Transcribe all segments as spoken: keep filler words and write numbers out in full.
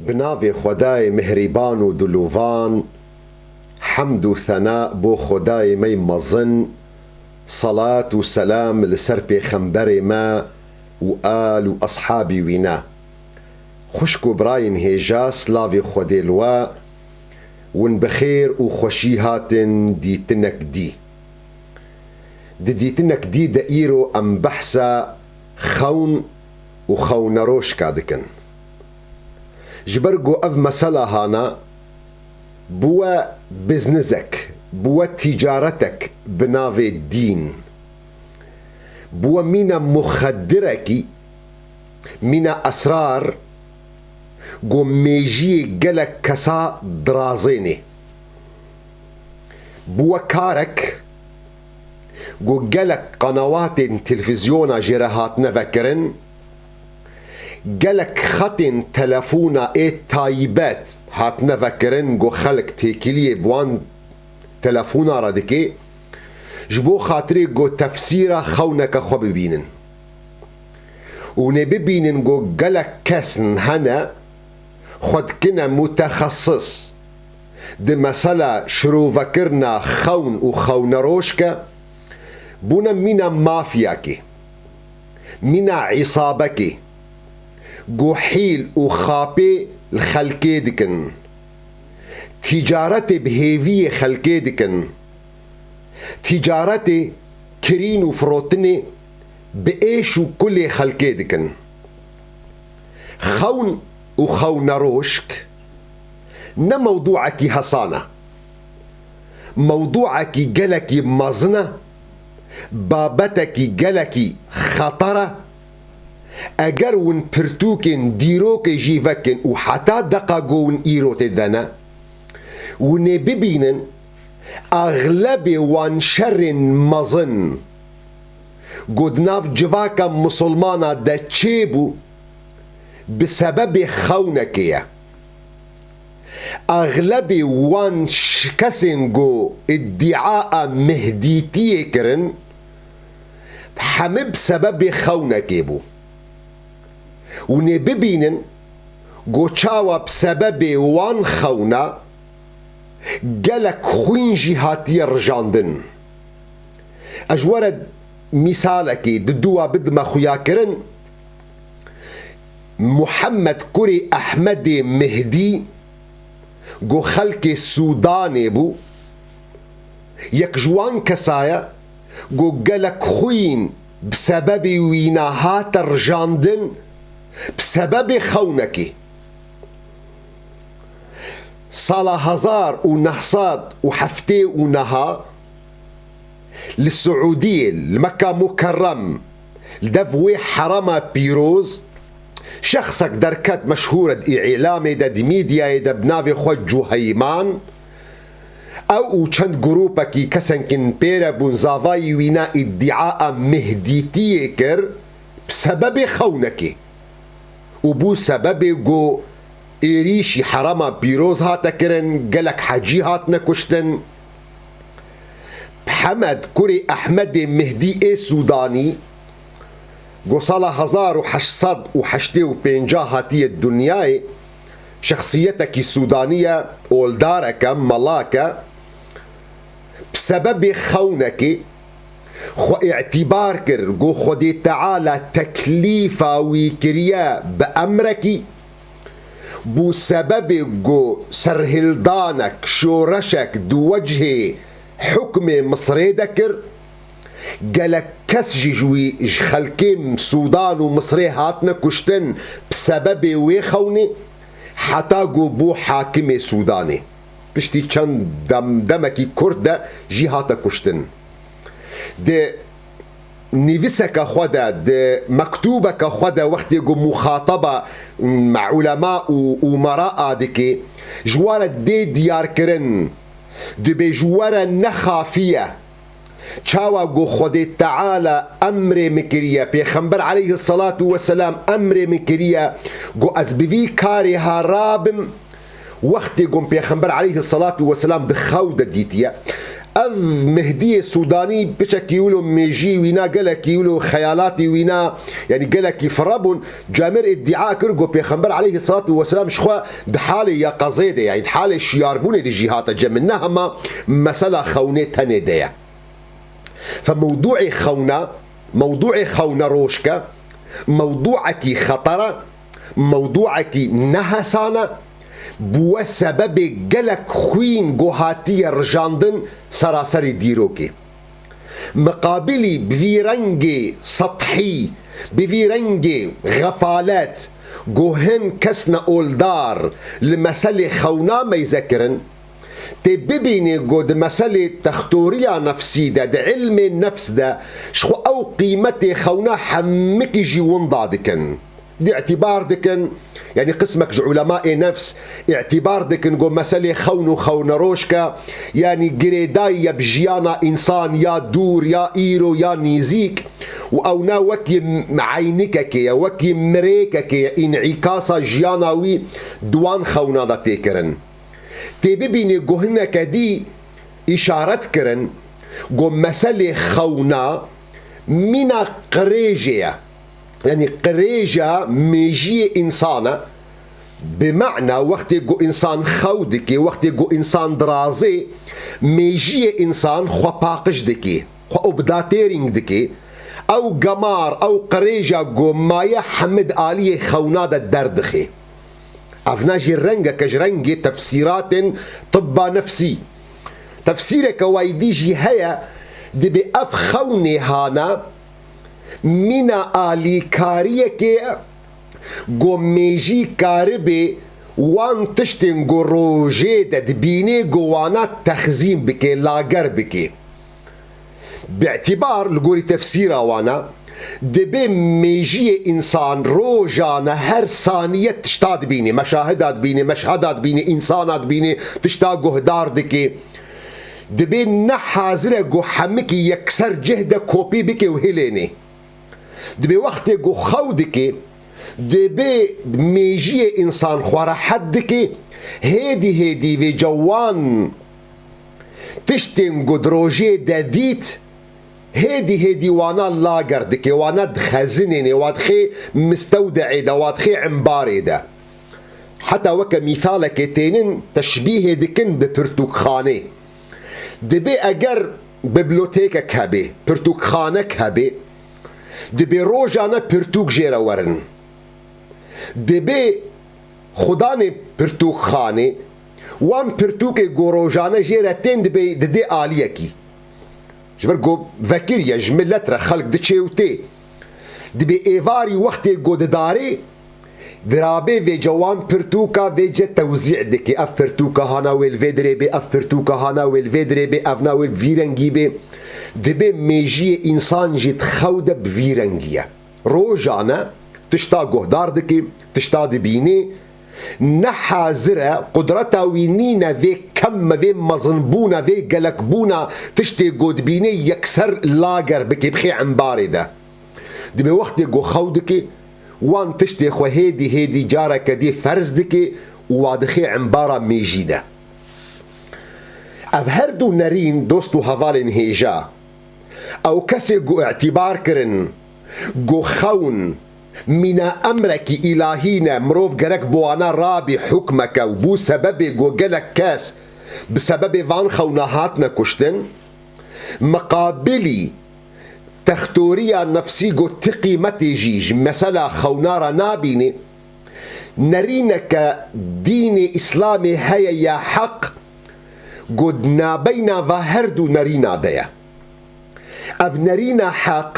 Bi navê Xwedayê mihrîban û dilovan, hemd û thena bo Xwedayê me yê mezin, salat û selam li ser pêxemberê me û al û eshabî wî ne. Xwişk û birayên hêja, silavê Xwedê li we, win bi xêr û xweşî hatin dîtinek dî. Di dîtinek dî de îro em behsa xewn û xewnerojka dikin. Ji ber ku ev mesela hana, bûwe biznizek, bûwe tîcaretek bi navê dîn. Bûwe mîna muxeddirekî, mîna esrar, ku mêjiyê gelek kesa dirazênê. Bûwe karek ku gelek qanawatên televîzyona jê re hatine vekirin, gelek xetên telefona ê taybet hatine vekirin ku xelk têkiliyê bi wan telefona re dike, ji bo xatirê ku tefsîra xewneke xwe bibînin. Û nê bibînin ku gelek kes hene, xwe dikine mutexesis di mesela şirovekirina xewn û xewnerojke, bûne mîna mafyakê, mîna îsabekê, ku hîl û xapê li xelkê dikin, tîcaretê bi hêviyê xelkê dikin, tîcaretê kirîn û firotinê bi êş û kulê xelkê dikin. Xewn û xewnerojk ne mewdûekî hesan e. Mewdûekî gelekî mezin e, babetekî gelekî xeter e. Eger win pirtûkên dîrokê jî vekin û heta deqa ku win îro tê de ne, winê bibînin, exlebê wan şerên mezin ku di nav civaka misilmana de çêbû, bi sebebê xewnekê ye. Exlebê wan ş-, kesên ku îdîaya mehdîtiyê kirin, hemî bi sebebê xewnekê bû. Û nê bibînin ku çawa bi sebebê wan xewna gelek xwîn jî hatiye rijandin. Ez ji we re mîsalekê di dû bidime xuyakirin. Muhammed kurê Ehmedê Mehdî ku xelkê Sûdanê bû, yek ji wan kesa ye ku gelek xwîn bi sebebê wîna hate rijandin, bi sebebê xewnekê. Sala hezar û neh sed û heftê û neh li Siûdiyê, li Mekka Mukerrem, li dev wê herema pîroz, şexsek derket, meşhûr e di îlamê de, di mîdyayê de, bi navê xwe Cuheyman. Ew û çend grûpekî, kesenkî pêre bûn, zavayî wîna îdîaya mehdîtiyê kir, bi sebebê xewnekê. Û bû sebebê ku êrîşî herema pîroz hate kirin, gelek hecî hatine kuştin. Hemed kurê Ehmedê Mehdî ê Sûdanî, ku sala hezar û heşt sed û heştê û pênc hatiye dinyayê, şexsiyetekî Sûdanî ye, oldareke, melak e. Bi sebebê xewnekê xwe îtîbar kir, got, Xwedê Teala teklîfa wî kiriye bi emrekî, bû sebebê ku serhildanek, şoreşek di wecihê hukmê Misrê de kir. Gelek kes jî ji wî, ji xelkê Sûdan û Misrê hatine kuştin bi sebebê wê xewnê, heta ku bû hakimê Sûdanê. Piştî çend dem, demekî kurt de jî hate kuştin. Di nivîseke xwe de, di mektûbeke xwe de, wextê ku muxataba, mm, ulema û umera a dike, ji we re dê diyarkirin, dibê ji we re ne xafiye. Çawa ku Xwedê Teala emrê min kiriye, Pêxember aleyhisselatu vesselam emrê min kiriye, ku ez bi vî karê ha rabim, wextê ku Pêxember aleyhisselatu vesselam di xew de dîtiye, Ev Mehdiyê Sûdanî piçekî wilo mêjî wîna, gelekî wilo xeyalatî wîna, yanî gelekî firre bûn. Camir îdîa kir ku Pêxember aleyhisselatu vesselam ji xwe di halê yeqezê de, yanî di halê şiyarbûnê de jî hate cem min, ne hema mesela xewnê tenê de ye. Fe mewdûê xewna, mewdûê xewna rojke, mewdûekî xeter e, mewdûekî nehesan e, bûwe sebebê gelek xwîn ku hatiye rijandin seraserê dîrokê. Miqabilî bi vî rengê sethî, bi vî rengê xefalet, ku hin kes ne oldar li meselê xewna meyze kirin, tê bibînê ku di meselê textoriya nefsî de, di ilmê nefs de, ji xwe ew qîmetê xewna hemikî jî winda dikin. Di îtîbar dikin, yanî qismek ji ulemayê nefs îtîbar dikin ku meselê xewn û xewnerojke, yanî girêdayî ye bi jiyana însan ya dûr, ya îro, ya nîzîk û ewna wekî eynikekê ye, wekî mirêkekê ye, înîkasa jiyana wî di wan xewna de tê kirin. Tê bibînê ku hineke dî îşaret kirin ku meselê xewna mîna qirêjê ye. Yanî qirêja mêjiyê însan e. Bi mana wextê ku însan xew dike, wextê ku însan dirazê, mêjiyê însan xwe paqij dike, xwe updating dike. Ew gemar, ew qirêja ku maye hemî di aliyê xewna de derdixe. Evna jî rengeke ji rengê tefsîratên tibba nefsî. Tefsîreke wayî dî jî heye, dibê ev xewnê hana mîna alîkariyekê ye, ku mêjî karibê wan tiştên ku rojê de dibînê ku wana texzîn bike, lager bike. Bi îtîbar li gorî tefsîra wana, dibê mêjiyê însan rojane her saniye tişta dibînê, meşahida dibînê, meşheda dibînê, însana dibînê, tişta guhdar dike. Dibê ne hazir e ku hemikî yekser cih de kopî bike û hilênê. Dibê wextê ku xew dike, dibê mêjiyê însan xwe rehet dike, hêdî hêdî vêca wan tiştên ku di rojê de dît, hêdî hêdî wana lager dike, wana dixezinêne, wa dixê mistewdeê de, wa dixê embarê de. Heta weke mîsalekê tênin teşbîhê dikin bi pirtûkxanê. Dibê eger biblotêkek hebe, pirtûkxanek hebe, dibê rojane pirtûk jê re werin. Dibê xudanê pirtûkxanê wan pirtûkê ku rojane jê re tên dibê, didê aliyekî. Ji ber ku vekirî ye, ji milet re xelk diçê û tê. Dibê êvarî wextê ku didarê, dirabê vêca wan pirtûka vêce tewzî dike. Ev pirtûka hana wê li vê dirê bê, ev pirtûka hana wê li vê dirê bê, evna wê bi vî rengî bê. Dibê mêjiyê însan jî di xew de bi vî rengî ye. Rojane tişta guhdar dike, tişta dibînê, ne hazir e, qudreta wî nîne vê kemme, vê mezinbûna, vê gelekbûna tiştê ku dibînê yekser lager bike, bixê embarê de. Dibê wextê ku xew dike, wan tiştê xwe hêdî hêdî careke dî ferz dike û wa dixê embara mêjî de. Ev her du nerîn, dost û hevalên hêja, ew kesê ku îtîbar kirin ku xewn mîna emrekî îlahî ne, mirov gerek bi wana rabî hukmeke û bû sebebê ku gelek kes bi sebebê van xewna hatine kuştin, miqabilî textoriya nefsî ku ti qîmetê jî ji mesela xewna re nabînê, nerîneke dînê Îslamê heye ya heq ku di nabeyna va her du nerîna de ye. Ev nerîna heq,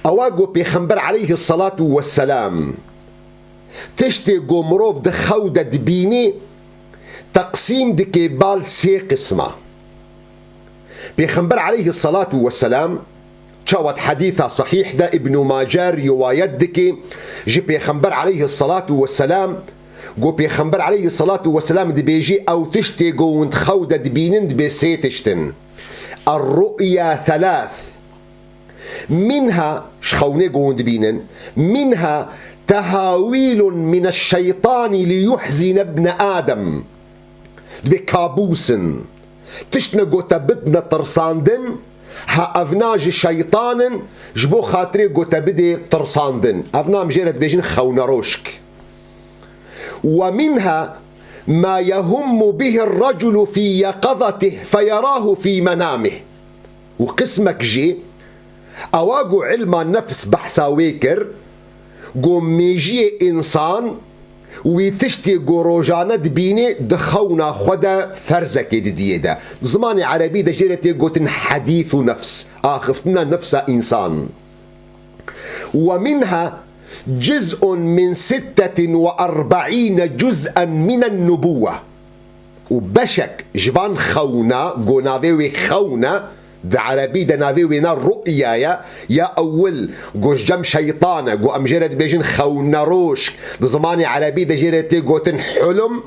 ewa ku Pêxember aleyhisselatu vesselam tiştê ku mirov di xew de dibînê, teqsîm dike bal sê qisma. Pêxember aleyhisselatu vesselam, çawa di hedîsa sahîh de Îbnû Mace riwayet dike, ji Pêxember aleyhisselatu vesselam, ku Pêxember aleyhisselatu vesselam dibêjî, ew tiştê ku hûn di xew de dibînin dibê sê tişt in. Er-ru'ya thelath. Minha, ji xewnê ku hûn dibînin, minha tehawîlun mineşşeytanî liyuhzîne ibne Adem. Dibê kabûs in. Tiştine ku te bidine tirsandin, ha evna ji şeytan in, ji bo xatirê ku te bidê tirsandin. Evna em jê re dibêjin xewnerojk. ومنها ما يهم به الرجل في يقظته فيراه في منامه. Û qismek jî ewa ku ilma nefs behsa wê kir, ku mêjiyê însan wî tiştê ku rojane dibînê di xewna xwe de ferzekê didiyê de. Zimanê erebî de jê re tê gotin hedîth û nefs, axiftina nefsa însan. ومنها جزء من ستة وأربعين جزءا من النبوة. Û beşek ji van xewna, ku navê wê xewn e, di erebî de navê wê na ru'ya ye, ya ewil, ku ji cem şeytan e, ku em jê re dibêjin xewnerojk, di zimanê erebî de jê re tê gotin hulum,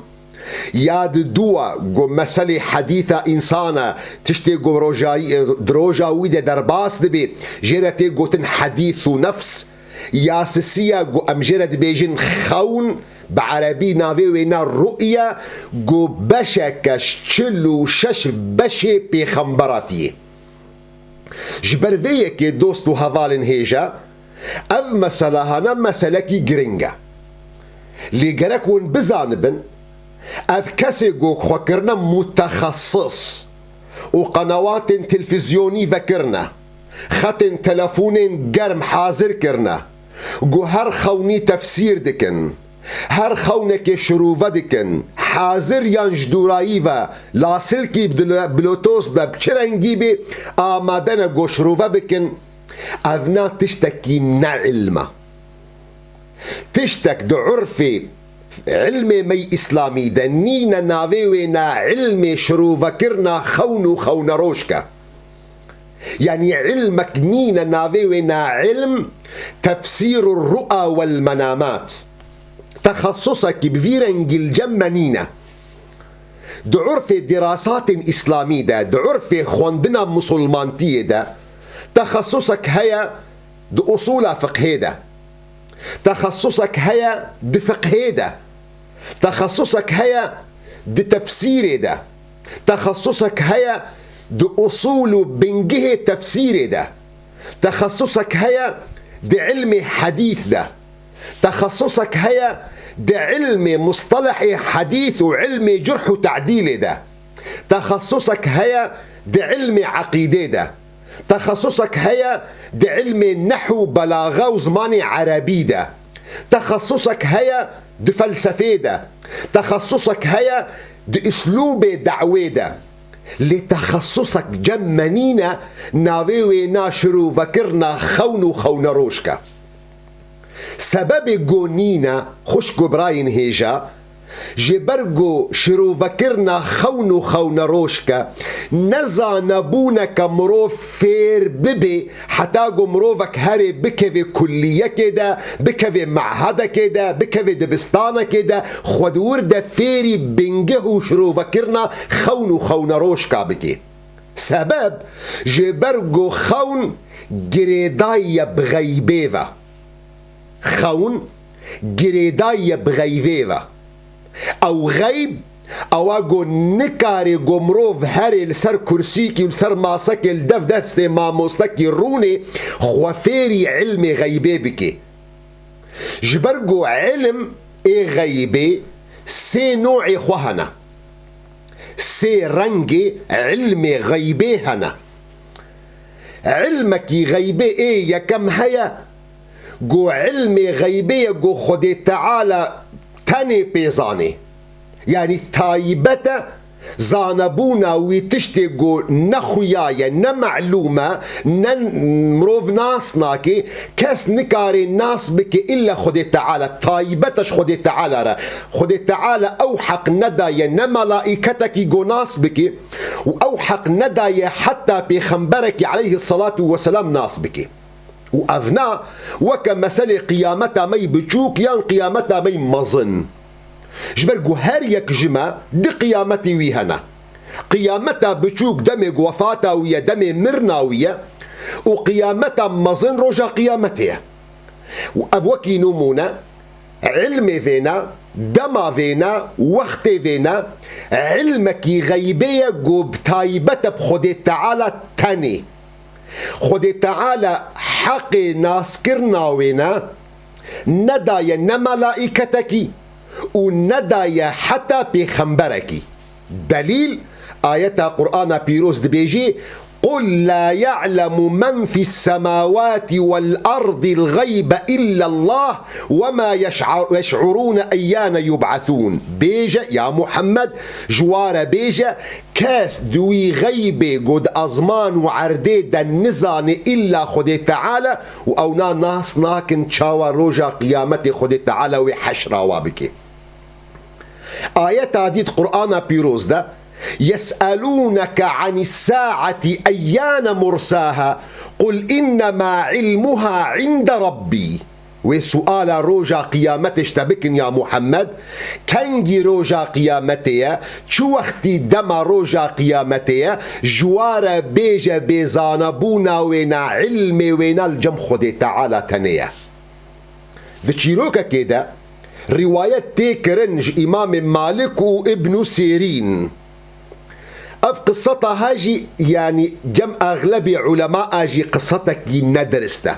ya di dû e, ku meselê hedîsa însan e, tiştê ku rojayî, di roja wî de derbas dibê, jê re tê gotin hedîth û nefs, ya sisiya ku em jê re dibêjin xewn, bi erebî navê wê ne ru'ye, ku beşeke ji çil û şeş beşê pêxemberatiyê. Ji ber vê yekê dost û hevalên hêja, ev mesela hana meselekî giring e. Lê gerek hûn bizanibin, ev kesê ku xwe kirine mutexesis û qenawatên televîzyonî vekirine, xetên telefonên germ hazir kirine, ku her xewnî tefsîr dikin, her xewnekê şirove dikin, hazir yan ji dûrayî ve, lasilkî bi dilo-, bilotoz de bi çi rengî bê, amade ne ku şirove bikin, ev na tiştekî ne ilm e. Tiştek di urfê ilmê me yî îslamî de nîne navê wê ne ilmê şirovekirina xewn û xewnerojk e. Yanî ilmek nîne navê wê ne ilm tefsîr û ru'a wel menamat. Texesusekî bi vî rengî li cem me nîne. Di urfê dirasatên îslamî de, di urfê xwendina misilmantiyê de, texesusek heye di usûla fiqhê de. Texesusek heye di fiqhê de. Texesusek heye di tefsîrê de. Texesusek heye di usûl û bingehê tefsîrê de. Texesusek heye di ilmê hedîs de. Texesusek heye di ilmê mustelehê hedîs û ilmê cerh û tedîlê de. Texesusek heye di ilmê eqîdê de. Texesusek heye di ilmê nehw û belaxa û zimanê erebî de. Texesusek heye di felsefê de. Texesusek heye di uslûbê dawê de. Lê texesusek cem me nîne, navê wê na şirovekirina xewn û xewnerojk e. Sebebê ku nîne, xwişk û birayên hêja, ji ber ku şirovekirina xewn û xewnerojk e, ne zanebûneke mirov fêr bibê, heta ku mirovek herê bikevê kulliyekê de, bikevê mehedekê de, bikevê dibistanekê de, xwe di wir de fêrî bingeh û şirovekirina xewn û xewnerojka bike. Sebeb, ji ber ku xewn girêdayî ye bi xeybê ve. Xewn girêdayî ye bi xeybê ve. Ew xeyb, ewa ku nikarê ku mirov herê li ser kursîkî û li ser masekê li dev destê mamostekî rûnê xwe fêrî ilmê xeybê bike. Ji ber ku ilm ê xeybê sê no'ê xwe hene. Sê rengê ilmê xeybê hene. Ilmekî xeybê ê yekem heye, ku ilmê xeybê ye ku Xwedê Teala tenê pê zanê. Yanî taybet e, zanebûna wî tiştê ku ne xuya ye, ne melûm e, ne mirov nas nake, kes nikare nas bike îlla Xwedê Teala, taybet e ji Xwedê Teala re. Xwedê Teala ew heq nedaye ne melaîketekî ku nas bike û ew heq nedaye heta pêxemberekî aleyhisselatu vesselam nas bike. Û evna weke meselê qiyameta me yî biçûk yan qiyameta me yî mezin. Ji ber ku her yek ji me di qiyametê wî hene. Qiyameta biçûk demê ku wefata wî ye, demê mirina wî ye û qiyameta mezin roja qiyametê ye. Û ev wekî nimûne, Ilmê vêne, dema vêne, wextê vêne, ilmekî xeybê ye ku bi taybet e bi Xwedê Teala tenê. Xwedê Teala heqê naskirina wê ne, nedaye ne melaîketekî û nedaye heta pêxemberekî. Delîl, ayeta Qur'ana Pîroz dibêjî, "قل لا يعلم من في السماوات والأرض الغيب إلا الله وما يشعر-، يشعرون أيان يبعثون." Bêje, ya Muhammed, ji wa re bêje, kes di wî xeybê ku di ezman û erdê de nizane îlla Xwedê Teala û ewna nas nakin çawa roja qiyametê Xwedê Teala wê heşra wa bike. Ayeta dît Qur'ana Pîroz de, "يسألونك عن الساعة أيان مرساها قل إنما علمها عند ربي." Wê suala roja qiyametê ji te bikin ya Muhammed, kengî roja qiyametê ye, çi wextî dema roja qiyametê ye, ji wa re bêje bê zanebûna wêna, ilmê wêna li cem Xwedê Teala tenê ye. Di çîrokekê de rîwayet tê kirin ji Îmamê Malik û Ibnû Sîrîn. Ev qiseta ha jî, yanî cem exlebê ulema a jî qisetekî nedirist e.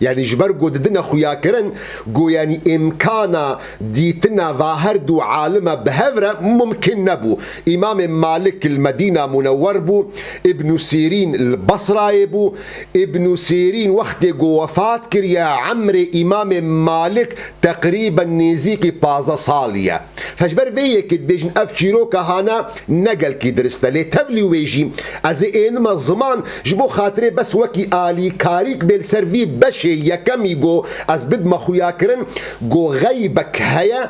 Yanî ji ber ku didine xuyakirin, ku yanî îmkana dîtina va her du alime bi hev re mumkin nebû. Îmamê Malik li Medîna Munewwer bû, Ibnû Sîrîn li Basrayê bû. Ibnû Sîrîn wextê ku wefat kiriye, emrê Îmamê Malik teqrîben nêzîkî pazdeh salî ye. Fe ji ber vê yekê dibêjin ev çîroka hana ne gelkî dirist e. Lê tevlî wê jî ez ê ênime ziman ji bo xatirê bes wekî alîkarîk bê li ser vî beşê yekemî ku ez bidime xuyakirin, ku xeybek heye,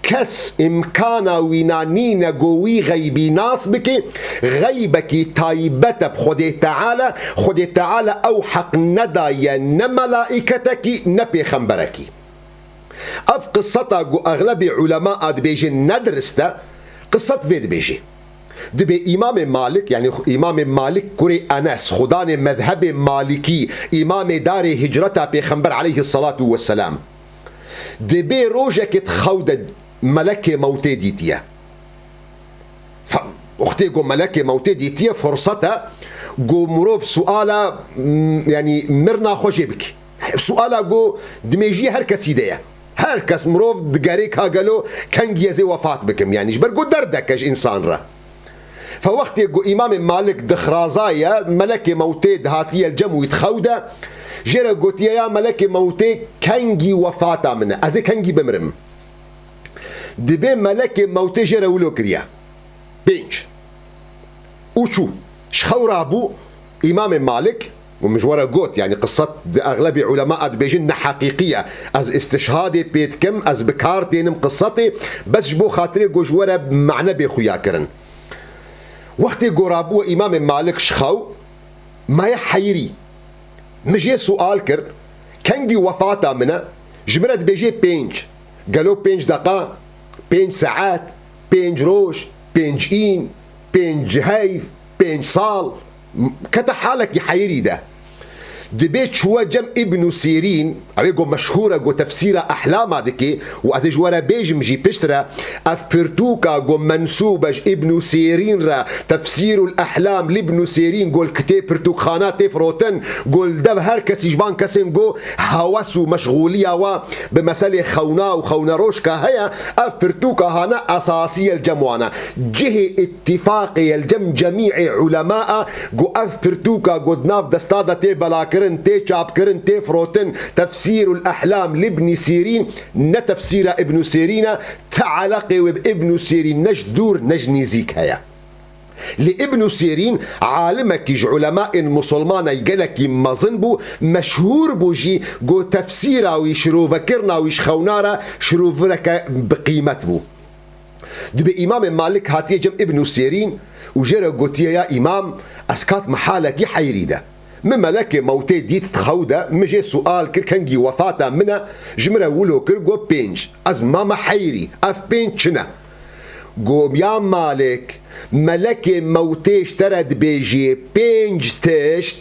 kes îmkana wîna nîne ku wî xeybî nas bike, xeybekî taybet e bi Xwedê Teala, Xwedê Teala ew heq nedaye ne melaîketekî ne pêxemberekî. Ev qiseta ku exlebê ulema a dibêjin nedirist e, qiset vê dibêjê. Dibê Îmamê Malik, yanî Îmamê Malik kurê Enes, xudanê mezhebê Malikî, îmamê darê hicreta Pêxember aleyhisselatu vesselam, dibê rojekê di xew de melekê mewtê dîtiye. Fe-, wextê ku melekê mewtê dîtiye, fursete ku mirov suala, m-, yanî mirina xwe jê bike. Suala ku di mêjiyê her kesî de ye. Her kes mirov digere ka gelo kengî ez ê wefat bikim. Yanî ji ber ku derdeke ji însan re. Fe wextê ku Îmamê Malik dixrazaye, melekê mewtê dihatiye li cem wî di xew de, jê re gotiye, ya melekê mewtê, kengî wefata min e, ez ê kengî bimirim. Dibê melekê mewtê jê re wilo kiriye. Pênc. Û çû. Ji xew rabû, Îmamê Malik, û min ji we re got, yanî qiset di exlebê ulema a dibêjin ne heqîqî ye. Ez îstişhadê pê dikim, ez bi kar tênim qisetê, bes ji bo xatirê ku ji we re mane bê xuya kirin. Wextê ku rabû Îmamê Malik ji xew, maye heyirî. Min jê sual kir, kengî wefata min e? Ji min re dibêjê pênc. Gelo pênc deqa, pênc saet, pênc roj, pênc în, pênc ciheyv, pênc sal? M-, kete halekî heyirî de. Dibê çûye cem Îbnû Sîrîn, ew ê ku meşhûr e, ku tefsîra ehlama dike, û ez ê ji we re bêjim jî piştre, ev pirtûka ku mensûb e ji Îbnû Sîrîn re, Tefsîrul Ehlam li Îbnû Sîrîn, ku li kitê pirtûkxana tê firotin, ku li dev her kesî ji van kesên ku hewes û meşxûliya wa bi meselê xewna û xewneroşka heye, ev pirtûka hane esasî ye li cem wan e. Cihê îtîfaqê ye li cem cemîê ulema e, ku ev pirtûka ku di nav desta de tê belakirin, tê çapkirin, tê firotin, Tefsîrul Ehlam li Îbnî Sîrîn, ne tefsîra Îbnû Sîrîn e, ti eleqê wê bi Îbnû Sîrîn ne ji dûr ne ji nêzîk heye. Lê Îbnû Sîrîn alimekî ji ulemayên musulman e, gelekî mezin bû, meşhûr bû jî, ku tefsîra wî, şirovekirina wî ji xewna re şirovireke bi qîmet bû. Dibê Îmamê Malik hatiye cem Îbnû Sîrîn û jê re gotiye, ya Îmam, ez katime halekî heyirî de. Min melekê mewtê dît di xew de, min jê sual kir, kengî wefata min e, ji min re wilo kir, got pênc. Ez mame heyirî, ev pênc çi ne? Got, ya Malik, melekê mewtê ji te re dibêjê pênc tişt,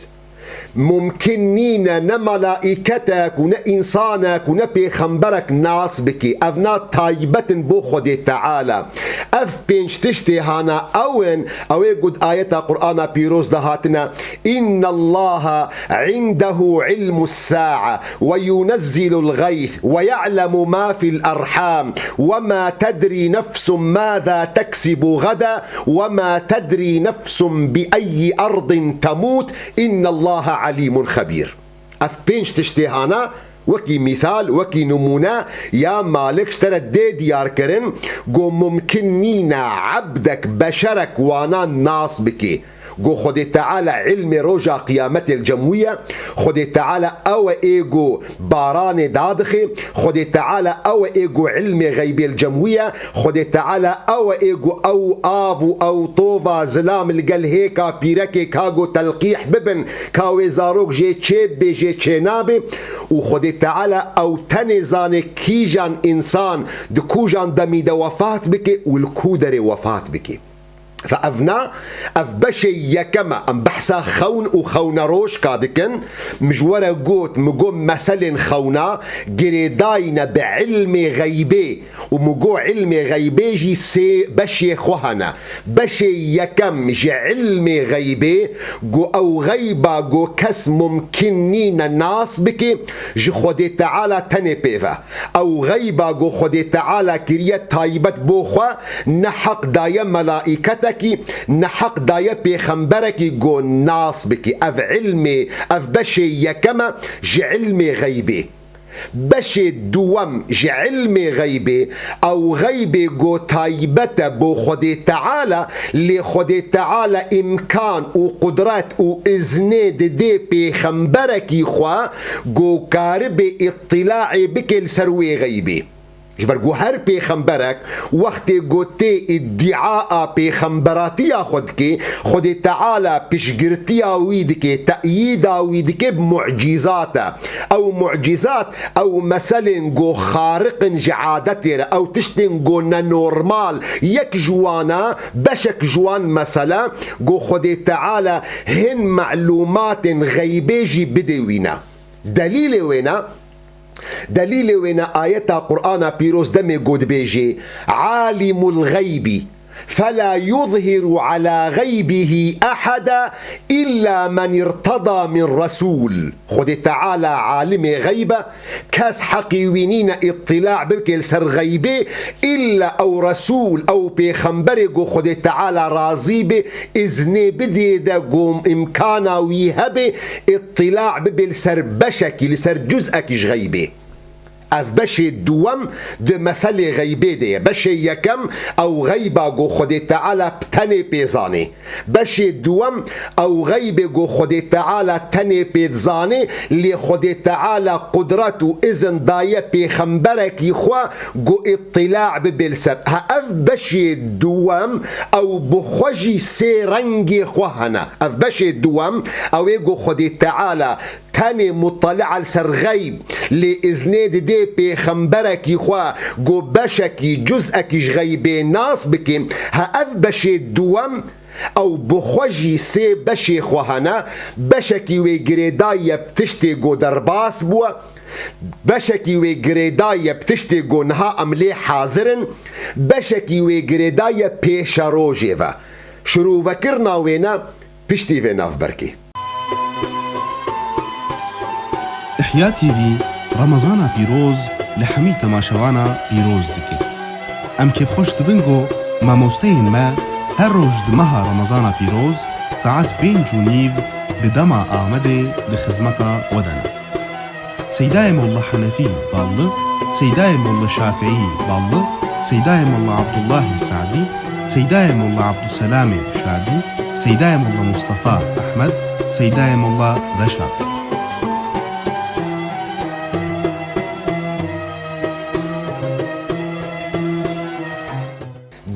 Mumkin nîne ne malaîketek û ne însanek û ne pêxemberek nas bike. Evna taybet in bo Xwedê Teala. Ev pênc tiştê hana ew in, ew ê ku di ayeta Qur'ana pîroz de hatine, "Innallaha indehu ilmus sa'a ve yunezzilul gayth ve ya'lemu ma fil erham ve ma tedri nefsun maza teksibu gada ve ma tedri nefsun bi eyyi ardin temut." "Innallaha alimun xebîr." Ev pênc tiştê hana, wekî mîsal, wekî nimûne ya Malik ji te re dê diyar kirin, ku mumkin nîne ebdek, beşerek wana nas bike. Ku Xwedê Teala ilmê roja qiyametê li cem wî ye, Xwedê Teala ew e ê ku baranê dadixê, Xwedê Teala ew e ê ku ilmê xeybê li cem wî ye, Xwedê Teala ew e ê ku ew av û ew tova zilam li gel hêka pîrekê ka ku telqîh bibin, ka wê zarok jê çê bibê, jê çê nabê. Û Xwedê Teala ew tenê zanê kîjan însan di kûjan demî de wefat bike û li kû derê wefat bike. Fe evna, ev beşê yekem e. Em behsa xewn û xewnerojka dikin. Min ji we re got, min got meselên xewna girêdayîne bi ilmê xeybê. Û min got ilmê xeybê jî sê beşê xwe hene. Beşê yekem ji ilmê xeybê, got ew xeyba got kes mumkin nîne nas bike, ji Xwedê Teala tenê pê ve. Ew xeyba got Xwedê Teala kiriye taybet bo xwe, ne heq daye melaîketekî, ne heq daye pêxemberekî got nas bike. Ev ilmê, ev beşê yekem e ji ilmê xeybê. Beşê duwem ji ilmê xeybê, ew xeybê got taybet e bo Xwedê Teala, lê Xwedê Teala îmkan û qudret û iznê didê pêxemberekî xwe, got karibe îtîlaê bike li ser wê xeybê. Ji ber ku her pêxemberek wextê ku tê îdîaa pêxemberatiya xwe dike, Xwedê Teala piştgirtiya wî dike, teyîda wî dike bi mucîzat e. Ew mucîzat, ew meselên ku xariq in ji adetê re, ew tiştên ku nenormal, yek ji wana, beşek ji wan mesele, ku Xwedê Teala hin melumatên xeybê jî bidê wî ne. Delîlê wê ne, Delîlê wê ne ayeta Qur'ana pîroz demê ku dibêjê, "Alimul xeybî, fela yuzhiru ala xeybihî eheda illa men irteda min resûl." Xwedê Teala alimê xeyb e, kes heqî wî nîne îtîla bike li ser xeybê, îlla ew resûl, ew pêxemberê ku Xwedê Teala razî be, îznê bidê de ku îmkana wî hebe, îtîla bibe li ser beşekî, li ser cuz'ekî ji xeybê. Ev beşê duwem di meselê xeybê de ye. Beşê yekem ew xeyba ku Xwedê Teala bi tenê pê zanê. Beşê duwem ew xeybê ku Xwedê Teala tenê pê dizanê, lê Xwedê Teala qudret û izin daye pêxemberekî xwe ku îtîla bibe li ser. Ha, ev beşê duwem ew bi xwe jî sê rengê xwe hene. Ev beşê duwem ew ê ku Xwedê Teala tenê mutali'a li ser xeyb, lê iznê didê pêxemberekî xwe ku beşekî, cuz'ekî ji xeybê nas bike. Ha, ev beşê duwem ew bi xwe jî sê beşê xwe hene, beşekî wê girêdayî ye bi tiştê ku derbas bûye, beşekî wê girêdayî ye bi tiştê ku niha em lê hazir in, beşekî wê girêdayî ye pêşerojê ve. Şirûvekirina wê ne piştî vê navberkê. Ihya T V Remezana pîroz li hemî temaşevana pîroz dike. Em kêfxweş dibin ku mamosteyên me her roj di meha Remezana pîroz saet pênc û nîv bi dema Amedê di xizmeta we de ne. Seydayê Molla Henefî Ballı, Seydayê Molla Şafîî Ballı, Seydayê Molla Abdullahî Sadî, Seydayê Molla Abdulselamê Şadî, Seydayê Molla Mustafa Ehmed, Seydayê Molla Reşad.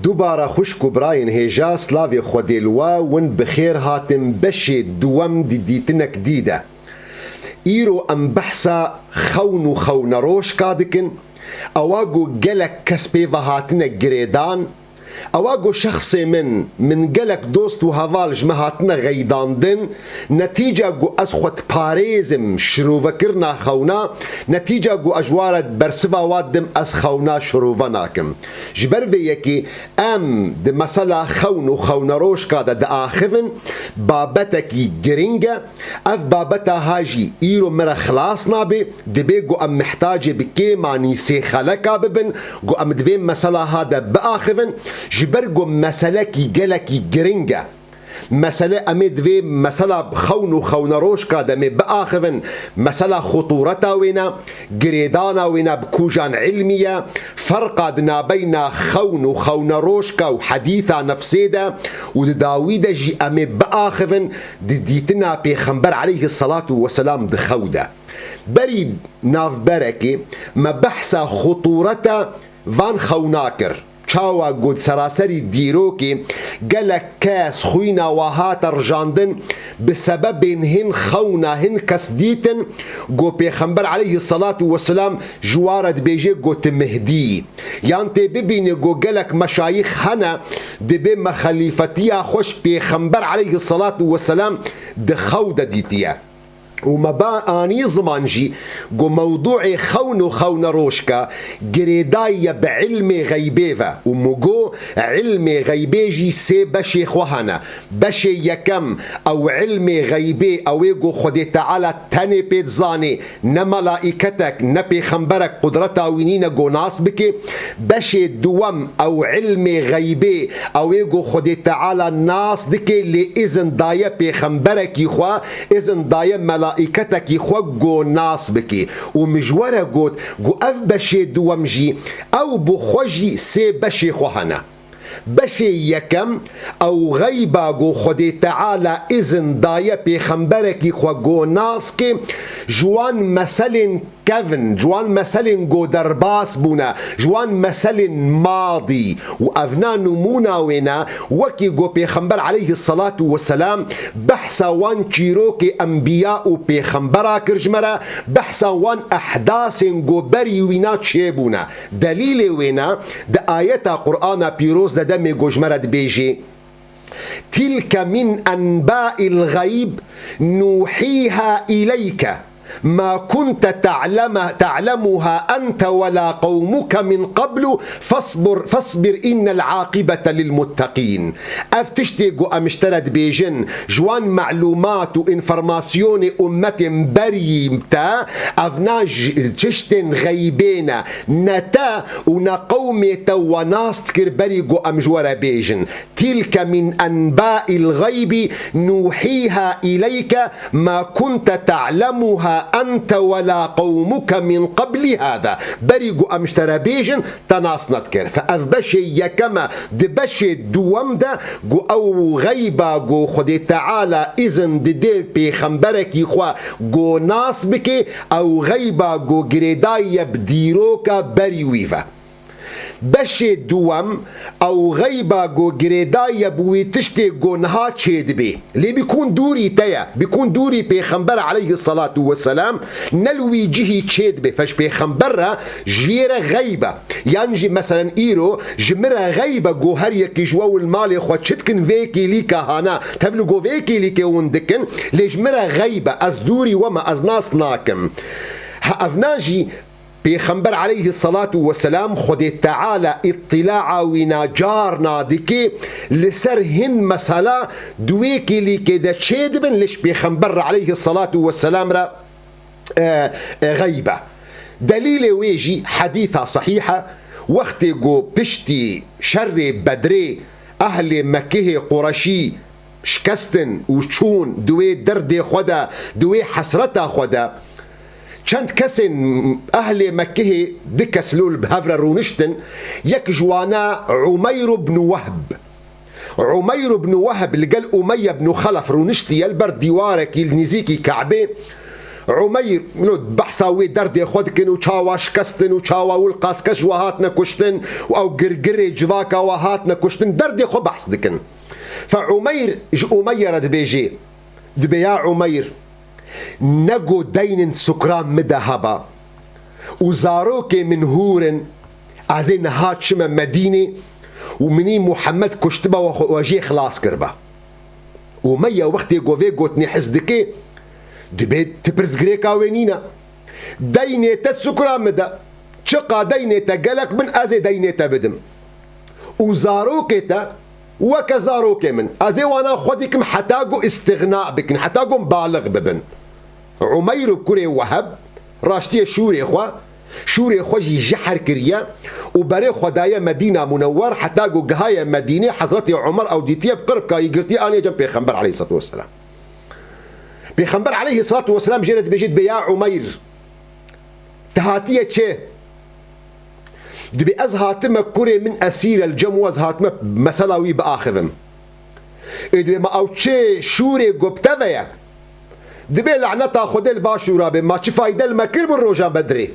Dubare xwişk û birayên hêja, slavê Xwedê li we, win bi xêr hatin beşê duwem di dîtinek dî de. Îro em behsa xewn û xewnerojka dikin, ewa ku gelek kes pê ve hatine girêdan, Ewa ku şexsê min, min gelek dost û heval ji min hatine xeydandin, netîca ku ez xwe diparêzim şirovekirina xewna, netîca ku ez ji wa re bersiva wa didim, ez xewna şirove nakim. Ji ber vê yekê em di mesela xewn û xewnerojka de diaxivin, babetekî giring e. Ev babeta ha jî îro min re xilas nabe, dibe ku em mihtacê bi kêmanî sê xeleka bibin, ku em di vê mesela ha de biaxivin, ji ber ku meselekî gelekî giring e. Mesele em ê di vê mesela xewn û xewnerojka de em ê biaxivin, mesela xutûreta wê ne, girêdana wê ne bi kûjan ilmî ye, ferqa di nabeyna xewn û xewnerojka û hedîsa nefsê de û di dawî de jî em ê biaxivin, di dîtina Pêxember aleyhisselatu vesselam di xew de. Berî navberekê me behsa xutûreta van xewna kir. Çawa ku di seraserî dîrokê gelek kes xwîna wa hate rijandin, bi sebebên hin xewna hin kes dîtin ku Pêxember aleyhisselatu vesselam ji wa re dibêje ku tu Mihdî yî. Yan tê bibîne ku gelek meşayîx hene, dibê me xelîfetiya xwe ji Pêxember aleyhisselatu vesselam di xew de dîtiye. Û me ba anî ziman jî ku mewdûê xewn û xewnerojka girêdayî ye bi ilmê xeybê ve û min got, ilmê xeybê jî sê beşê xwe hene. Beşê yekem, ew ilmê xeybê, ew ê ku Xwedê Teala tenê pê dizanê, ne melaîketek, ne pêxemberek qudreta wî nîne ku nas bike. Beşê duwem, ew ilmê xeybê, ew ê ku Xwedê Teala nas dike, lê îzin daye pêxemberekî xwe, îzin daye melaîketekî xwe ku nas bike. Û min ji we re got ku ev beşê duwem jî, ew bi xwe jî sê beşê xwe hene. Beşê yekem, ew xeyba ku Xwedê Teala îzin daye pêxemberekî xwe ku nas ke, ji wan meselên kevn, ji wan meselên ku derbas bûne, ji wan meselên madî û evna nimûna wê ne, wekî ku Pêxember aleyhisselatu vesselam behsa wan çîrokê enbiya û pêxembera kir ji me re, behsa wan ehdasên ku berî wîna çêbûne. Delîlê wê ne, di ayeta Qur'ana pîroz de demê ku ji me re dibêjê, تلك من أنباء الغيب نوحيها إليك ما كنت تعلم تعلمها أنت ولا قومك من قبل فاصبر فاصبر إن العاقبة للمتقين. Ev tiştê ku em ji te re dibêjin, ji wan melûmat û înformasyonê ummetên berî te, evna ji tiştên xeybê ne, ne te û ne qewmê te we nas dikir berî ku em ji we re bêjin. تلك من أنباء الغيب نوحيها إليك ما كنت تعلمها أنت ولا قومك من قبل هذا. Berî ku em ji te re bêjin, te nas nedikir. Fe ev beşê yekem e, di beşê duwem de ku ew xeyba ku Xwedê Teala îzin dide pêxemberekî xwe ku nas bike, ew xeyba ku girêdayî ye bi dîroka berî wî ve. Beşê duwem, ew xeyba ku girêdayî ye bi wî tiştê ku niha çêdibê. Lê bikûn dûrî te ye, bikûn dûrî Pêxember aleyhisselatu vesselam, ne li wî cihî çêdibe. Fe ji Pêxember re ji yê re xeyb e. Yan jî meselen îro ji min re xeyb e ku her yekî ji we û li malê xwe çi dikin vê kêlîka hana. Tevlî ku vê kêlîkê hûn dikin, lê ji min re xeyb e. Ez dûrî we me, ez nas nakim. Ha, evna jî Pêxember aleyhisselatu vesselam Xwedê Teala îttilaa wî nacar nadike li ser hin mesela di wê kêlîkê de çêdibin, lê ji Pêxember re aleyhisselatu vesselam re, e, e, xeyb e. Delîlê wê jî hedîsa sehîh e, wextê ku piştî şerê Bedrê ehlê Mekkehê Qureşî şikestin û çûn di wê derdê xwe de, di wê hesreta xwe de, çend kesên ehlê Mekkehê, di kes lol bi hev re rûniştin, yek ji wana Umeyr ibn Wehb. Umeyr ibn Wehb li gel Umeyye ibn Xelef rûniştiye li ber dîwarekî li nîzîkî Ke'bê. Umeyr, no, behsa wê derdê xwe dikin û çawa şikestin û çawa wilqas kes ji we hatine kuştin û ew girgirê civaka we hatine kuştin, derdê xwe behs dikin. Fe Umeyr ji Umeyye re dibêjê, dibê ya Umeyr, ne ku deynên sukran min de heba û zarokê min hûr in, ez ê niha çime Medînê û minî Muhammed kuştiba we xwe, we jê xilas kiriba. Umeya wextê ku vê gotinê his dike, dibê ti pirsgirêka wê nîne. Deynê te sukra min de. Çiqa deynê te gelek bin, ez ê deynê te bidim. Û zarokê te weke zarokê min. Ez ê wana xwe dikim heta ku îstixna bikin, heta ku balix bibin. Umeyr û kurê Weheb raştiye şûrê xwe, şûrê xwe jî jehr kiriye û berê xwe daye Medîna Munewwer, heta ku gihaye Medînê, Hezretê Umer ew dîtiye, bi qirpkayî girtiye aniye cem Pêxember aleyhisselatu vesselam. Pêxember aleyhisselatu vesselam jê re dibêje, dibê, ya Umeyr, tu hatiye çi? Dibê, ez hatime kurê min esîr e li cem we, ez hatime mesela wî biaxivim. Ê dibê, ma ew çi şûrê ku bi te ve ye? Dibê, leneta Xwedê li va şûra bê, ma çi fayde li me kir bin roja Bedrê?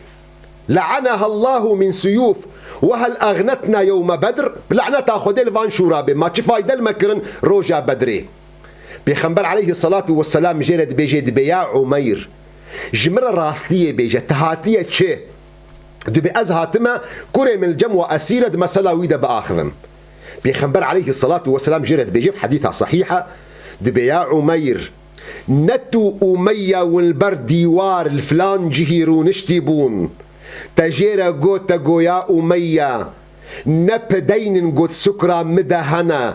Le'eneha Allahu min suyuf, we hel egnetna yewme Bedr, leneta Xwedê li van şûra bê, ma çi fayde li me kirin roja Bedrê? Pêxember aleyhisselatu vesselam jê re dibêje, dibê, ya Umeyr, ji min re rastiyê bêje, tu hatiye çi? Dibê, ez hatime kurê min li cem we esîr e, di mesela wî de biaxivim. Pêxember aleyhisselatu vesselam jê re dibêje, hedîsa sehîh e, dibê, ya Umeyr, ne tu Umeya win li ber dîwar li filan cihî rûniştî bûn, te jê re got, te got, ya Umeya, ne pideynin got sukra min de hene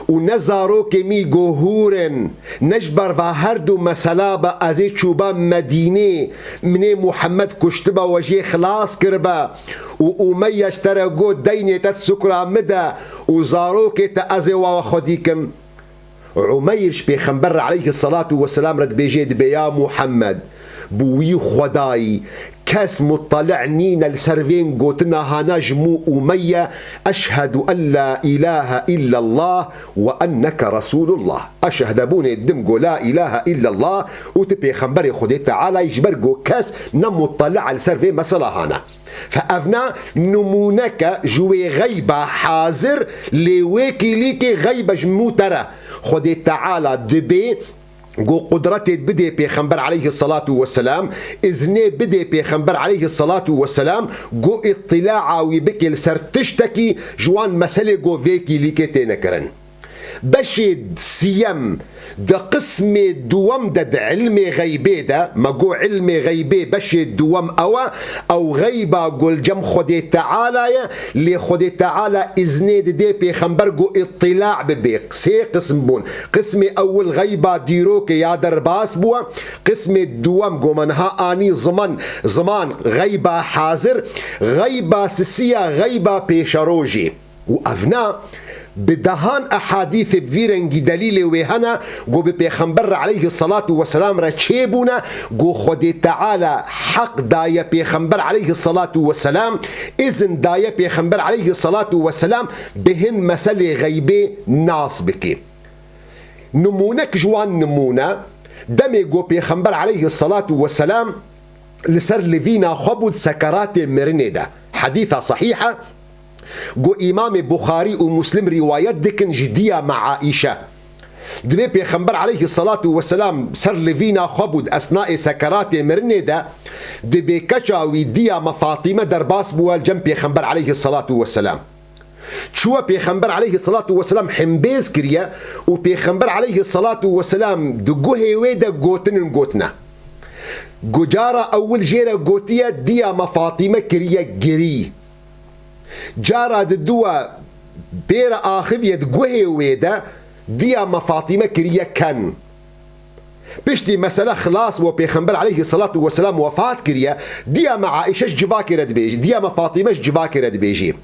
û ne zarokê min got hûr in, ne ji ber va her du mesela be ez ê çûba Medînê, min ê Muhammed kuştiba we jê xilas kiribe û Umeya ji te re got deynê te di sukra min de û zarokê te ez ê wa we xwedî kim. Umeyr ji Pêxember re aleyhisselatu vesselam re dibêje, dibê, ya Muhammed, bi wî Xwedayî kes muttali' nîne li ser vên gotina hana ji min û Umeyye, eşhedu en la ilahe illallah ve enneke Resulullah. Eşhedebûnê dim go la ilahe illallah û tu Pêxemberê Xwedê Teala yî, ji ber go kes ne muttali' e li ser vê mesela hana. Fe evna nimûneke ji wê xeyba hazir, lê wê kîlîkê xeybe ji min û te re. Xwedê Teala dibê go qudretê bidê Pêxember aleyhisselatu vesselam, iznê bidê Pêxember aleyhisselatu vesselam, go îttilaa wî bike li ser tiştekî ji wan meselê go vê kîlîkê têne kirin. Beşê siyem di qismê duwem de di ilmê xeybê de, me got ilmê xeybê beşê duwem ew e, ew xeyba ku li cem Xwedê Teala ye, lê Xwedê Teala iznê didê Pêxember ku îttilaa bibe. Sê qism bûn. Qismê ewil xeyba dîrokê ya derbas bûye, qismê duwem ku me niha anî ziman, ziman xeyba hazir, xeyba sisiya xeyba pêşerojê. Û evna bi dehan ehadîsê bi vî rengî delîlê wê hene, ku bi Pêxember re aleyhisselatu vesselam re çêbûne, ku Xwedê Teala heq daye Pêxember aleyhisselatu vesselam, izin daye Pêxember aleyhisselatu vesselam bi hin meselê xeybê nas bike. Nimûnek ji wan nimûne, demê ku Pêxember aleyhisselatu vesselam li ser livîna xwe bû di sekeratê mirinê de. Hedîsa sehîh e, ku Îmamê Buxarî û Muslim rîwayet dikin ji diya me Aîşe. Dibê Pêxember aleyhisselatu vesselam ser livîna xwe bû di esnaê sekeratê mirinê de, dibê keça wî diya me Fatîme derbas bûye li cem Pêxember aleyhisselatu vesselam. Çûye Pêxember aleyhisselatu vesselam hembêz kiriye û Pêxember aleyhisselatu vesselam di guhê wê de gotinin gotine. Ku cara ewil jê re gotiye, diya me Fatîme kiriye girî. Cara diduwe pê re axiviye di guhê wê de, diya me Fatîme kiriye ken. Piştî mesele xilas bû, Pêxember aleyhisselatu vesselam wefat kiriye, diya me Aîşe ji civakê re dibêjî, diya me Fatîme ji civakê re dibêjî.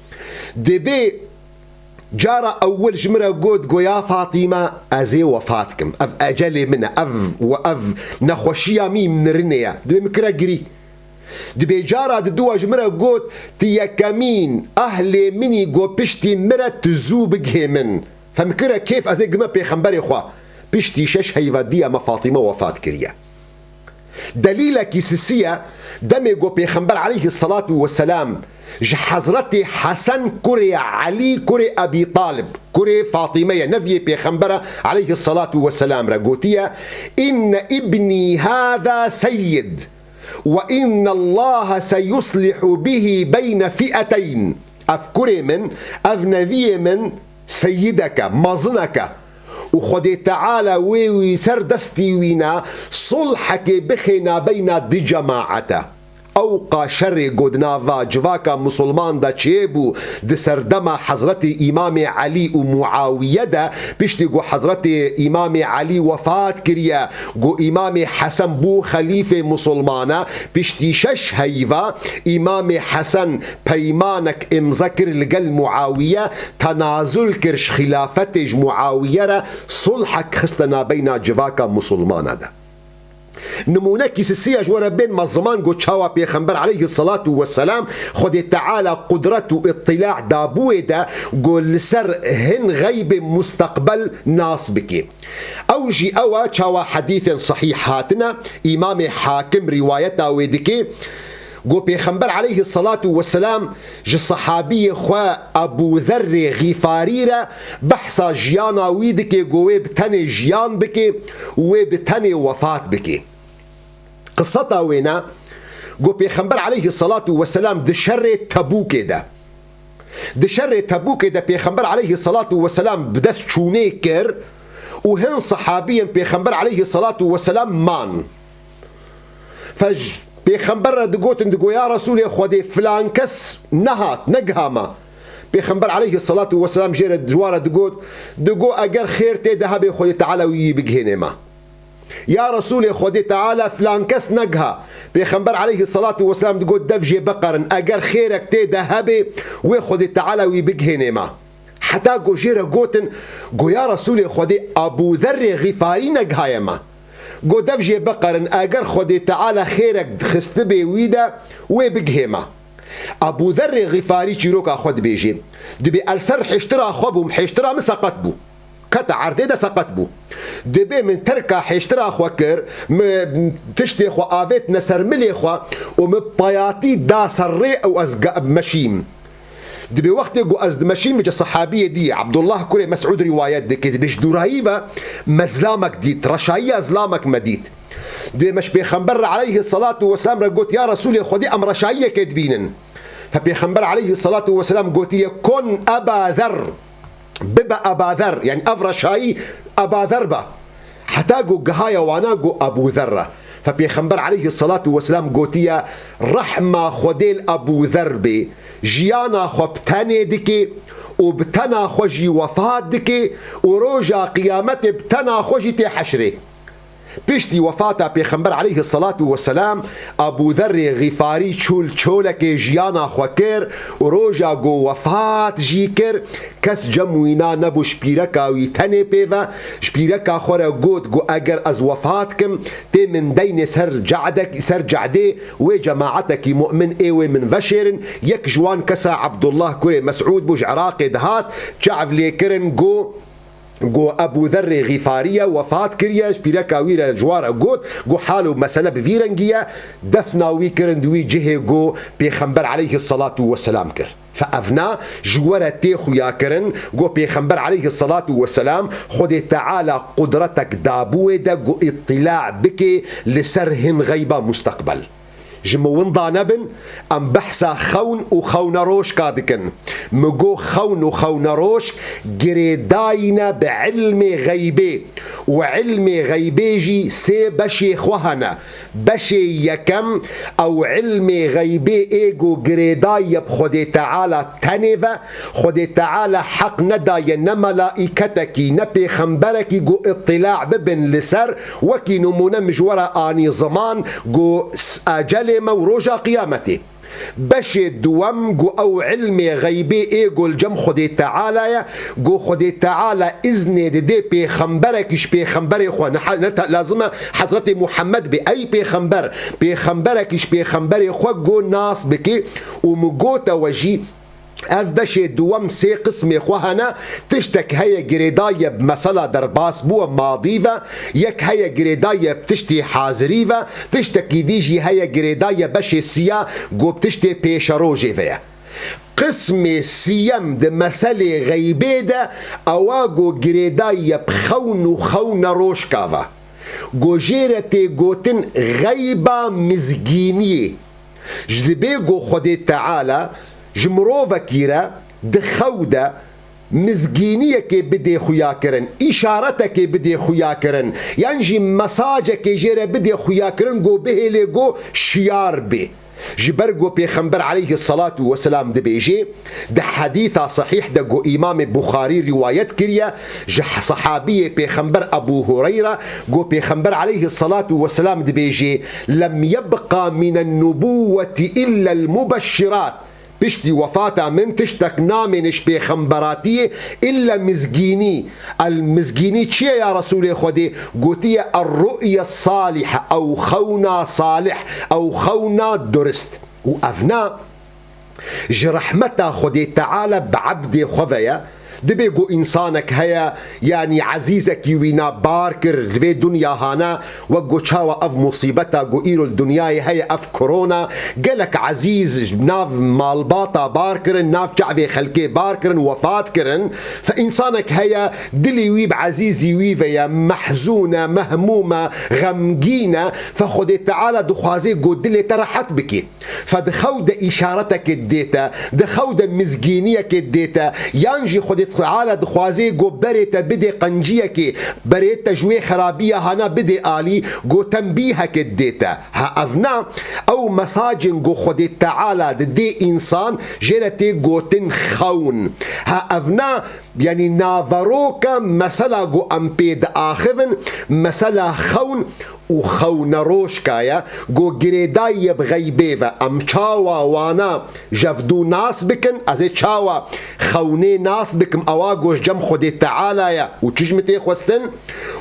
Dibê cara ewil ji min re got, go ya Fatîme, ez ê wefat kim. Ev ecelê min e, ev, ev nexweşiya min mirinê ye. Dibê min kire girî. Dibê cara diduwa ji min re got, tu yekemîn ehlê min î, go piştî min re tu zû bigihê min. Fe min kire kêf, ez ê gime Pêxemberê xwe. Piştî şeş heyva diya me Fatîme wefat kiriye. Delîlekî sisî ye, demê ku Pêxember aleyhisselatu vesselam ji Hezretê Hesen kurê Elî kurê Ebî Talib, kurê Fatîme ye, neviyê Pêxember e aleyhisselatu vesselam re gotiye, inne ibnî hâzâ seyyid. Ve innallaha seyuslihu bihi beyne fi'eteyn. Ev kurê min, ev neviyê min seyidek e, mezinek e. Û Xwedê Teala wê wî ser destî wî ne sulhekê bixêna beyna di cemaete. Ewqa şerê ku di nava civaka misilman de çêbû di serdema Hezretê Îmamê Elî û Muawiye de, piştî ku Hezretê Îmamê Elî wefat kiriye, ku Îmamê Hesen bû xelîfê misilmana, piştî şeş heyva Îmamê Hesen peymanek îmze kir li gel Muawiye, tenazul kir ji xilafetê ji Muawiye re, sulhek xiste nabeyna civaka misilmana de. Nimûnekî sisiya ji we re bên me ziman ku çawa Pêxember aleyhisselatu vesselam Xwedê Teala qudret û îtîla dabûyê de ku li ser hin xeybê musteqbel nas bike. Ew jî ew e çawa hedîsên sehîh hatine, Îmamê Hakim rîwayeta wê dike, ku Pêxember aleyhisselatu vesselam ji sehabiyê xwe Ebû Zerrê Xîfarî re behsa jiyana wî dike, ku wê bi tenê jiyan bike û wê bi tenê wefat bike. Qiseta wê ne, ku Pêxember aleyhisselatu vesselam di şerê Tebûkê de, di şerê Tebûkê de Pêxember aleyhisselatu vesselam bi dest çûnê kir û hin sehabiyên Pêxember aleyhisselatu vesselam man. Fe ji Pêxember re digotin, digo, "Ya Resûlê Xwedê, filan kes nehat, negiha me." Pêxember aleyhisselatu vesselam jê re, ji wan re digot, digo, "Eger xêr tê de hebe, Xwedê Teala wî bigihênê me." "Ya Resûlê Xwedê Teala, filan kes negiha." Pêxember aleyhisselatu vesselam digot, "Dev jê biqerin, eger xêrek tê de hebe, wê Xwedê Teala wî bigihênê me." Heta ku jê re gotin, go, "Ya Resûlê Xwedê, Ebû Zerrê Xîfarî negihaye me." Go, "Dev jê biqerin, eger Xwedê Teala xêrek xistibê wî de, wê bigihê me." Ebû Zerrê Xîfarî çîroka xwe dibêje, dibê, "Ez li ser hêştira xwe bûm, hêştira min seqet bû. Kete erdê de seqet bû. Dibê min terka hêştira xwe kir, min tiştê xwe avêtine ser milê xwe û min payatî da ser rê û ez ge-, meşîm." Dibê wextê ku ez dimeşîm, ji sehabiyê dî, Abdullah kurê Mes'ud rîwayet dike, dibê ji dûrayî ve me zilamek dît, reşayiya zilamek me dît. Dibê me ji Pêxember re aleyhisselatu vesselam re got, "Ya Resûlê Xwedê, em reşayiyekê dibînin." Fe Pêxember aleyhisselatu vesselam gotiye, "Kun Eba Zer." Bibe Eba Zer, yanî ev reşayî Eba Zer be. Heta ku gihaye wana ku Ebû Zer e. Fe Pêxember aleyhisselatu vesselam gotiye, "Rehma Xwedê li Ebû Zer bê, jiyana xwe bi tenê dike û bi tena xwe jî wefat dike û roja qiyametê bi tena xwe jî tê heşrê." Piştî wefata Pêxember aleyhisselatu vesselam, Ebû Zerrê Xîfarî çû li çolekê jiyana xwe kir û roja ku wefat jî kir, kes cem wî na nebû, ji pîreka wî tenê pê ve, ji pîreka xwe re got, got, "Eger ez wefat kim, tê min deynê ser cadek-, ser cadê wê cemaetekî mu'min ê wê min veşêrin." Yek ji wan kesa Abdullah kurê Mes'ud bû, ji Iraqê dihat, çav lê kirin, got, Go Ebû Zerrê Xîfarî ye, wefat kiriye, ji pîreka wî re ji wan re got, go hal û mesele bi vî rengî ye, defna wî kirin di wî cihê go Pêxember aleyhisselatu vesselam kir. Fe evna ji we re tê xuya kirin, go Pêxember aleyhisselatu vesselam Xwedê Teala qudretek dabû wê de go îtîla bike li ser hin xeyba musteqbel. Ji min winda nebin, em behsa xewn û xewneroşka dikin. Min got xewn û xewneroşk girêdayî ne bi ilmê xeybê û ilmê xeybê jî sê beşê xwe hene. Beşê yekem ew ilmê xeybê ê ku girêdayî ye bi Xwedê Teala tenê ve, Xwedê Teala heq nedaye ne melaîketekî, ne pêxemberekî ku îtîla bibin li ser, wekî nimûne min ji we re anî ziman ku s-, ecelê me û roja qiyametê. Beşê duwem ku ew ilmê xeybê ê ku li cem Xwedê Teala ye, ku Xwedê Teala îznê didê pêxemberekî ji pêxemberê xwe, ne he-, ne te-, lazim e Hezretê Muhammed bê, ey pêxember, pêxemberekî ji pêxemberê xwe ku nas bike û min gote we jî, Ev beşê duwem sê qismê xwe hene, tiştek heye girêdayî ye bi mesela derbas bûye madî ve, yek heye girêdayî ye bi tiştê hazirî ve, tiştekî dî jî heye girêdayî ye beşê siya ku bi tiştê pêşerojê ve ye. Qismê siyem di meselê xeybê de ewa ku girêdayî ye bi xewn û xewneroşka ve. Ku jê re tê gotin xeyba mizgîniyê. Ji dibê ku Xwedê Teala Ji mirovekî re di xew de mizgîniyekê bidê xuyakirin, îşaretekê bidê xuyakirin, yan jî mesajekê jê re bidê xuyakirin, go bihêlê go şiyar bê. Ji ber go Pêxember aleyhisselatu vesselam dibêjê, di hedîsa sehîh de go Îmamê Buxarî rîwayet kiriye, ji sehabiyê Pêxember Ebû Hureyre, go Pêxember aleyhisselatu vesselam dibêjê, "Lem yebqa minen nubuwweti illel mubeşşirat." Piştî wefata min tiştek namêne ji pêxemberatiyê illa mizgînî. El mizgînî çi ye ya Resûlê Xwedê? Gotiye, "Er-ru'ye salihe", ew xewna salih, ew xewna durist. Û evna ji rehmeta Xwedê Teala bi ebdê xwe ve ye. Dibê ku însanek heye, yanî ezîzekî wî na bar kir, li vê dinya hane, wek ku çawa ev musîbeta ku îro li dinyayê heye, ev korona, gelek ezîz nav malbata bar kirin, nav çavê xelkê bar kirin, wefat kirin. Fe însanek heye, dilî wî bi ezîzî wî ve ye, mehzûn e, mehmûm e, xemgîn e, fe Xwedê Teala dixwaze ku dilê te rehet bikê. Fe di xew de îşaretekê didê te, di xew de mizgîniyekê didê te, yan jî Xwedê Teala dixwazê ku berê te bidê qenciyekê, berê te ji wê xerabiya hana bidê alî, ku tembîhekê didê te. Ha ev na, ew mesajên ku Xwedê Teala didê însan, jê re tê gotin xewn. Ha ev na, yanî naveroka mesela ku em pê diaxivin, mesela xewn û xewneroşka ye, ku girêdayî ye bi xeybê ve. Em çawa wana jevdû nas bikin, ez ê çawa xewnê nas bikim, ewa ku ji cem Xwedê Teala ye û çi ji min tê xwestin?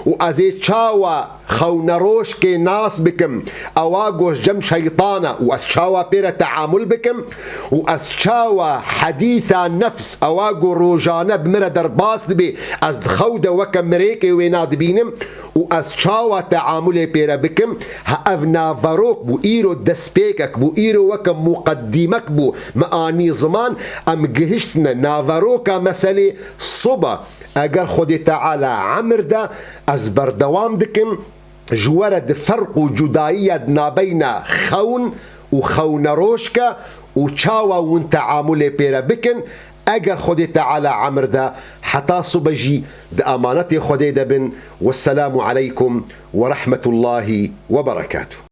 Û ez ê çawa xewneroşkê nas bikim, ewa ku ji cem şeytan e û ez çawa pê re teamul bikim? Û ez çawa hedîsa nefs, ewa ku rojane bi min re derbas dibe, ez di xew de weke mirêkê wê nadibînim? Û ez çawa teamulê pê re bikim? Ha ev naverok bû, îro destpêkek bû, îro weke muqedîmek bû, me anî ziman, em gihiştine naveroka meselê. Sibe, eger Xwedê Teala emir de, ez berdewam dikim, ji we re di ferq û cudayiya di nabeyna xewn û xewneroşke û çawa hûn teamulê pê re bikin, eger Xwedê Teala emir de, heta sibe jî di emanetê Xwedê de bin. Wesselamu aleykum ve rahmetullahi ve berekatuh.